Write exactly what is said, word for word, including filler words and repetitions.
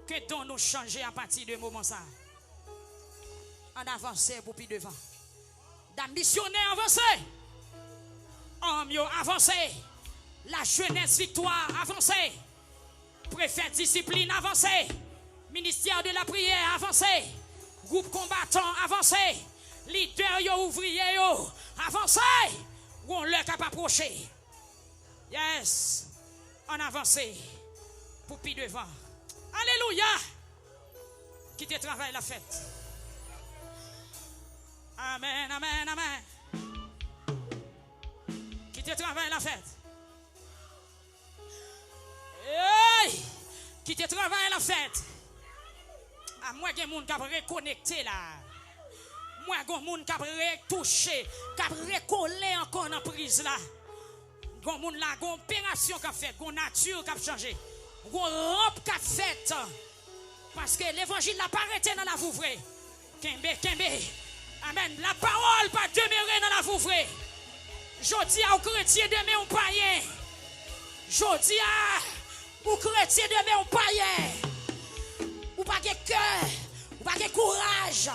Ke don nou chanje apati de moman sa. Ann avanse pou pi devan. Dam misyonè, avanse. Òm yo, avanse. Lajenès Viktwa, avanse. Prefè disiplin, avanse. Ministè de lapriyè, avanse. Gwoup konbatan, avanse. Lidè yo, ouvriye yo, avanse. Yon lè k ap apwoche. Yes. Ann avanse pou pi devan. Alelouya. Kite travay la fèt. Amèn, amèn, amèn. Kite travay la fèt. Ey! Kite travay la fèt. A, mwen gen moun k ap rekonekte la. Mwen gen moun k ap retouche, k ap rekole ankò nan priz la. Gon moun la, gon operasyon k ap fèt, gon nati k ap chanje, gon ranp k ap fèt. Paske levanjil la pa rete nan lavi w vre. Kenbe, kenbe. Amèn. Lapawòl pa demere nan lavi w vre. Jodi a, ou kretyen, demen ou payen. Jodi a, ou kretyen, demen ou payen. Ou pa gen kè, ou pa gen kouraj.